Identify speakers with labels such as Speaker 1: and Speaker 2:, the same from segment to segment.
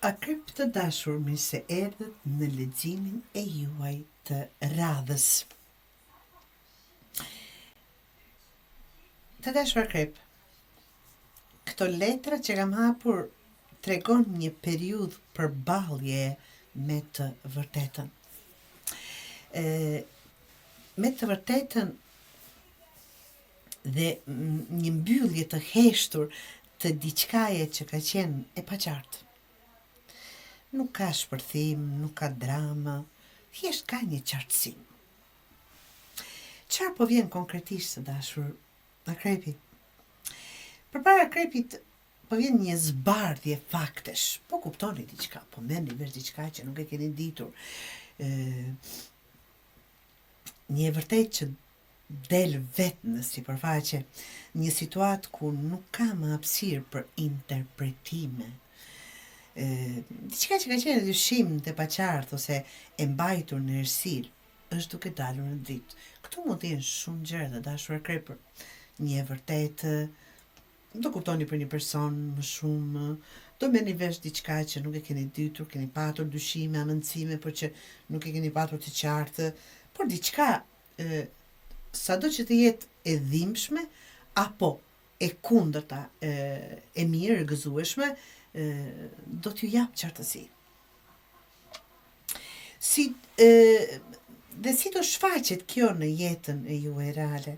Speaker 1: Akrep të dashur mirë se erdhët në leximin e juaj të radhës. Të dashur akrep, këto letra që kam hapur tregon një periudhë përballje me të vërtetën. E, me të vërtetën dhe një mbyllje të heshtur të diçkaje që ka qenë e paqartë. Nuk ka shpërthim, nuk ka drama, thjesht ka një qartësim. Çfarë po vjen konkretisht të dashur akrepi? Përpara akrepit po vjen një zbardhje faktesh. Po kuptoni diçka, po merrni vesh diçka që nuk e keni ditur. Ë një e vërtetë që del vetë në sipërfaqe, një situatë ku nuk ka më hapësirë për interpretime. Ë, diçka që ka qenë e dyshimtë, e paqartë ose e mbajtur në errësirë, është duke dalur në dritë. Këtu mund të jenë shumë gjëra të dashur akrepër. Një e vërtetë do kuptoni për një person më shumë, do merrni vesh diçka që nuk e keni ditur, keni patur dyshime, hamendësime, por që nuk e keni patur të qartë, por diçka e, sado që të jetë e dhimbshme apo e kundërta e, e mirë, e gëzueshme, e, do t'ju japë qartësi. Si e, dhe si do shfaqet kjo në jetën e juaj reale?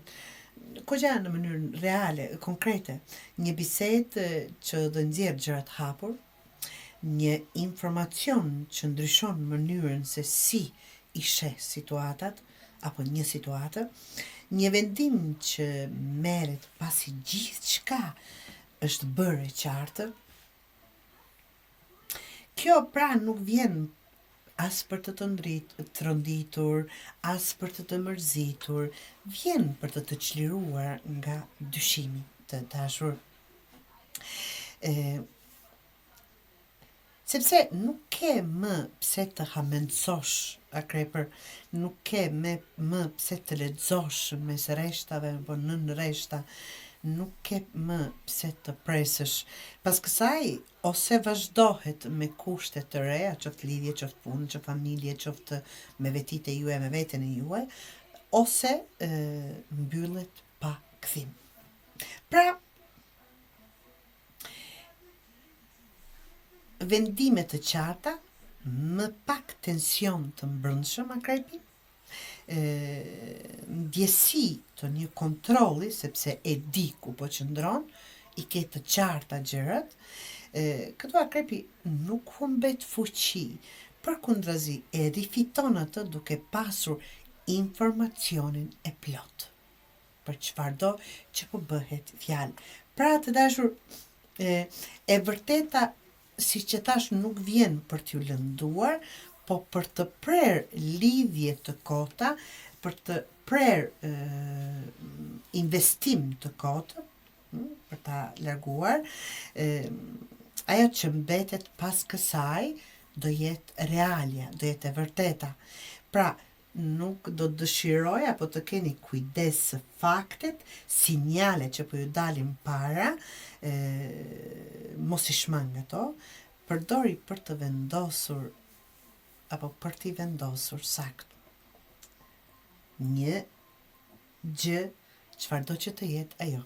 Speaker 1: Kogja në mënyrë reale, konkrete, një bisedë që do nxjerrë gjërat hapur, një informacion që ndryshon mënyrën se si i sheh situatat apo një situatë, një vendim që merret pasi gjithçka është bërë e qartë, Kjo pra nuk vjen as për të të ndrit, tronditur, as për të të mërzitur, vjen për të të çliruar nga dyshimi të dashur. E, sepse nuk ke më pse të hamendësosh akrepër, nuk ke me, më pse të lexosh mes rreshtave apo nën rreshta, nuk ke më pse të presësh. Pas kësaj, ose vazhdohet me kushte të reja, qoftë lidhje, qoftë punë, qoftë familje, qoftë me vetitë e juaja, me veten e juaj, ose e, mbyllet pa kthim. Pra, vendime të qarta, më pak tension të mbrendshëm akrepi, e, ndjesi të një kontrolli, sepse e di ku po qëndron, i ke të qarta gjërat, e, këtu akrepi nuk humbet fuqi, përkundrazi e rifiton atë duke pasur informacionin e plotë për çfarëdo që po bëhet fjalë. Pra të dashur, e, e vërteta siç e thashë nuk vjen për t'ju lënduar, po për të prerë lidhje të kota, për të prerë e, investim të kotë, hm, për ta larguar, e, ajo që mbetet pas kësaj do jetë realja, do jetë e vërteta. Pra, nuk do të dëshiroja po të keni kujdes së faktet, sinjalet që po ju dalin para, e, mos i shmang ato, përdori për të vendosur apo për t'i vendosur saktë një gjë çfarëdo që të jetë ajo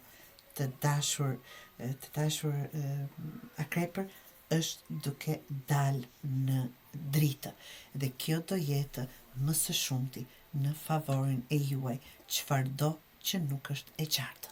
Speaker 1: të dashur të dashur akrepër është duke dalë në dritë dhe kjo do jetë më së shumti në favorin e juaj çfarëdo që nuk është e qartë.